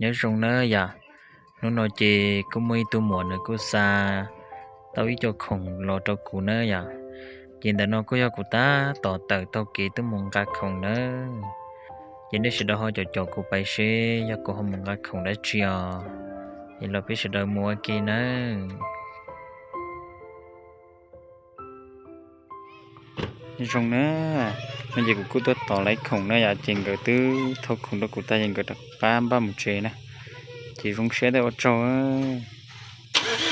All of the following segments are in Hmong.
Nyob zoo nawb yom, hnub no ces kuj muaj ib tug muam nws kuj xa tau ib co khoom los rau kuv nawb yom. Ces ntawm no kuj yog kuv tab tom tawm taug kev tuaj mus nqa khoom nawb. Ces nej sawv daws ho caum caum kuv pais seb yog kuv ho mus nqa khoom dab tsi os. Es los peb sawv daws mus ua ke nawb. Zoo na, no ces kuv kuj tuaj tos lawv khoom na yom, ces nkawd twb thauj khoom rau kuv tag ces nkawd rov qab npaj mus tsev na. Ces zoo siab thiab ua tsaug,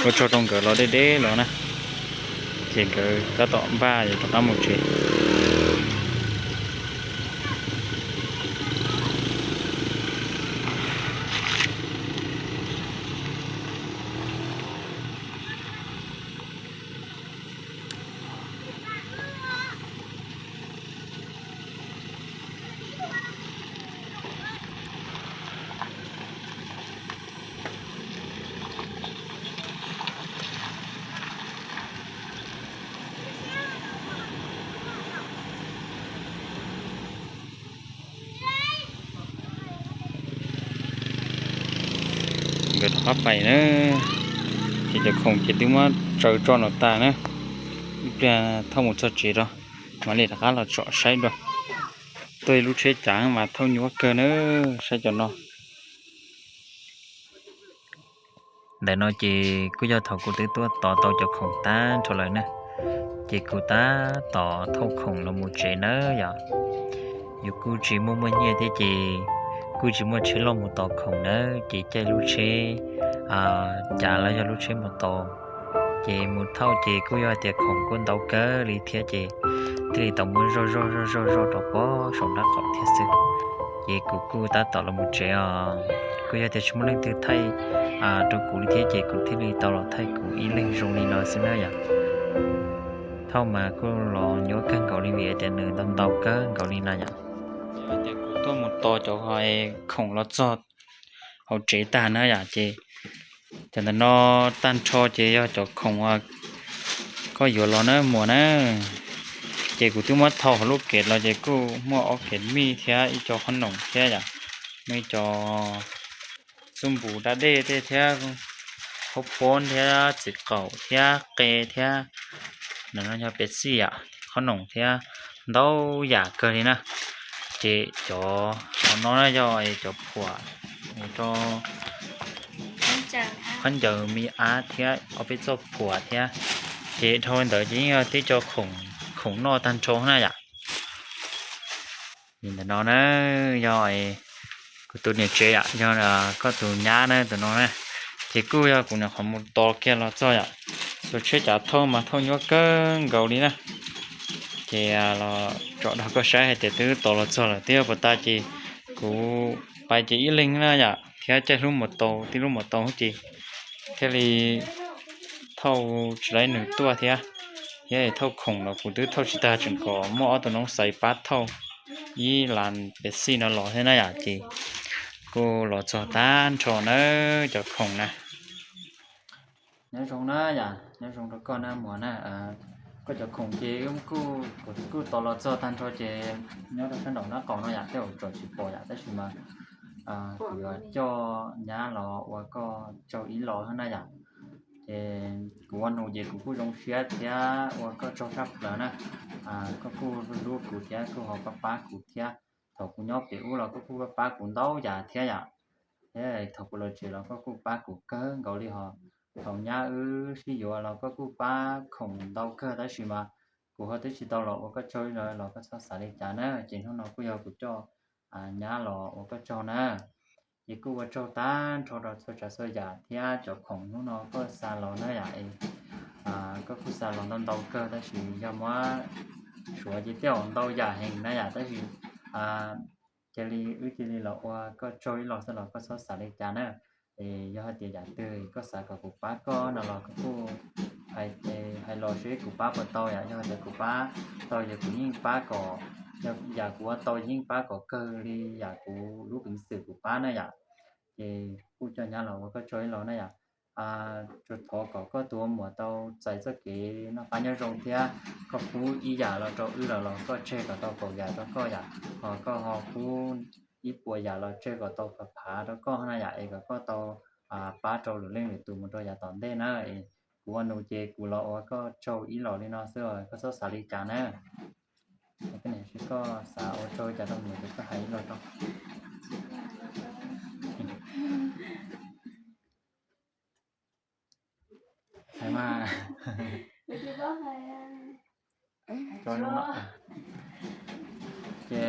ua tsaug rau nkawd los deb deb los na, ces nkawd tab tom npaj yuav rov qab mus tsev. Nkawd rov qab pais na, ces cov khoom ces twb muab tsaws tso no tag na. Ib pliag thauj mus txog tsev rau, mam li rov qab los tsom saib dua. Tuaj ib lub tsheb cav mas thauj nyuaj kawg na, saib cov no. Ntawm no ces kuj yog thaum kuv twb tuaj tos tau cov khoom tag nrho lawm na, ces kuv tab tom thauj khoom los mus tsev nawb yom. Yus kuj tsis muaj muaj nyiaj thiab ces kuj tsis muaj tsheb loj mus tos khoom nawb, ces caij lub tsheb cav los yog lub tsheb mus tos, ces mus thauj ces kuj yog tias khoom kuj ntau kawg li thiab ces thiaj li tau muab zoj zoj zoj zoj zoj rau pem saum nraub qaum thiab xwb. Ces kuv kuj tab tom los mus tsev os, kuj yog tias tsis muaj leej twg thaij rau kuv li thiab ces kuv thiaj li tau los thaij kuv ib leeg zoo li no xwb na yom. Thauj mas kuj los nyuaj kawg nkaus li vim tias nws ntau ntau kawg nkaus li na yom. Ces kuv tuaj mus tos cov khoom los txog hauv tsev tag na yom, ces cov ntawm no tag nrho ces yog cov khoom koj yuav los na muam na. Ces kuv twb muab thau hauv lub kev los ces kuj muaj ob kev mij thiab ib co qhob noom thiab yom, muaj ib co xub npus da dej tej thiab, khaub poob thiab txiv qaum thiab qe thiab, no yog pes xij yom, qhob noom thiab, ntau yam kawg li na. Ces cov no na yog cov phuam rau khaub ncaws me ab thiab ob peb txoj phuam thiab. Ces dhau li ntawd ces yeej yog tib co khoom noj tag nrho na yom. Ntawm no na yog kuv tus niam tsev yom, yog koj tus nyab na tus no na. Ces kuj yog kuv nyuam qhuav mus tos kiag los txog yom. Xuas tsheb cav thauj mas thauj nyuaj kawg nkaus li na. Ces los tsom rau koj saib hais tias twb tos los txog lawm thiab puas tas ces kuv pais ces ib leeg na yom, thiab caij lub mus tau tib lub mus tau ces thiaj li thauj tsis laib nws tuaj thiab. Thiab thauj khoom los kuv twb thauj tsis tag tseem kom muaj ob tug noob xaiv pab thauj ib las pes xij no los thiab na yom, ces kuj los txog tag nrho na cov khoom na. Nyob zoo na yom, nyob zoo rau koj na muam na. Koj cov khoom ces kuv kuj tos los txog tag nrho ces nyob rau sab nraum nraub qaum no yom, tej zaum tsom tsis pom yom, tab sis mas kuv yuav coj nyab los ua koj tsaug ib los na yom. Ces kuv ua nus ces kuv kuj zoo siab thiab ua koj tsaug tshaj plaws na. Koj kuj hlub kuv thiab kuj ho pab pab kuv thiab. Thaum kuv nyob pem ub los koj kuj pab pab kuv ntau yam thiab yom. Thiab thaum kuv los tsev los koj kuj pab kuv kawg nkaus li hos. Thaum nyab wb sib yuav los koj kuj pab khoom ntau kawg tab sis mas kuv ho twb tsis tau los ua koj tsaug ib los los koj txhob xav li cas na. Ces hnub no kuj yog kuv coj nyab los ua koj tsaug na. Ces kuj ua tsaug tag nrho rau txhua tsav txhua yam thiab cov khoom hnub no koj xa los na yom. Koj kuj xa los ntau ntau kawg tab sis yog muab suav ces tej zaum ntau yam heev na yom, tab sis cia li wb cia li los ua koj tsaug ib los xwb los koj txhob xav li cas na. Es yog hais tias yam twg koj xav kom kuv pab koj no los koj kuj hais los seb kuv pab puas tau yom. Yog hais tias kuv pab tau ces kuv yeej pab kom, yam kuv ua tau yeej pab kom kawg li yam kuv lub peev xwm kuv pab na yom. Ces kuj coj nyab los ua koj tsaug ib los na yom. Tsuas thov kom koj tus ua muam tau txais txoj kev noj qab nyob zoo thiab koj pub ib yam los rau wb los los koj tseg kom tau kaum yam rau koj yom. Ho koj ho pub ib puas yam los tseg kom tau phav phav rau koj na yom, es kom koj tau pab rau lwm leej lwm tus mus rau yav tom ntej na. Es kuv ua nus ces kuv los ua koj tsaug ib los li no xwb, koj txhob xav li cas na. Koj xav ua tsaug li cas rau nws ces koj hais ib los rau. Hais mas. Ces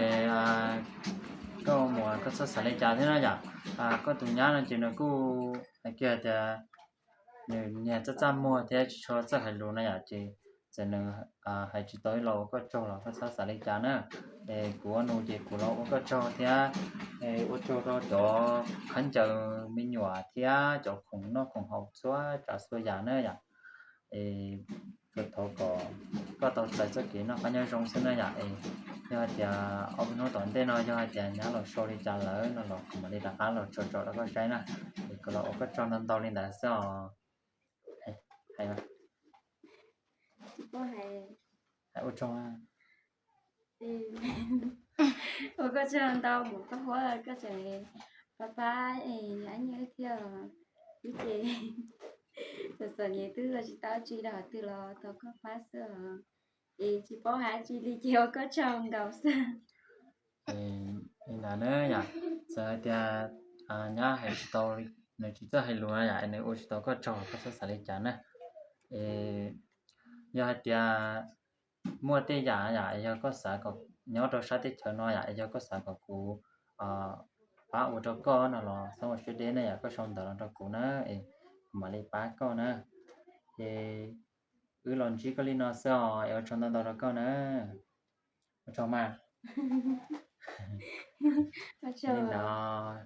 koj mus koj txhob xav li cas thiab no yom. Koj tus nyab no ces nws kuj hais kiag tias nws niag txaj txaj muag thiab tsis tshua txawj hais lus no yom, ces txawm nws hais tsis tau ib los ua koj tsaug los koj txhob xav li cas na. Es kuv ua nus ces kuv los ua koj tsaug thiab. Ua tsaug rau cov khaub ncaws me nyuam thiab cov khoom noj khoom haus txhua tsav txhua yam na yom. Es tsuas thov kom koj tau txais txoj kev noj qab nyob zoo xwb na yom. Es yog hais tias ob peb hnub tom ntej no yog hais tias nyab los sau li cas lawm no los kuv mam li rov qab los tso tso rau koj saib na. Es kuv los ua koj tsaug ntau ntau li ntawd xwb os. Hais ua tsaug. Ua koj tsaug ntau mus koj huab koj tseem pab pab nyab thiab. Ib ces txom txom nyem twb ua tsis tau tsi rau qhov twg los thov koj pab xwb os. Es tsis paub hais tsi li ces ua koj tsaug nkaus xwb. Li ntawd na yom, txawm hais tias nyab hais tsis tau, nws tsis txawj hais lus na yom, es nws ua tsis tau koj tsaug los koj txhob xav li cas na. Es yog hais tias muaj tej yam yom, es yog koj xav kom nyob rau sab teb chaws no yom, es yog koj xav kom kuv pab ua rau koj no los txhob ua siab deb na yom, koj sau ntawv los rau kuv na, es kuv mam li pab koj na. Ces wb los ntsib koj li no xwb os, es ua tsaug ntau ntau rau koj na. Ua tsaug mas. Li ntawd,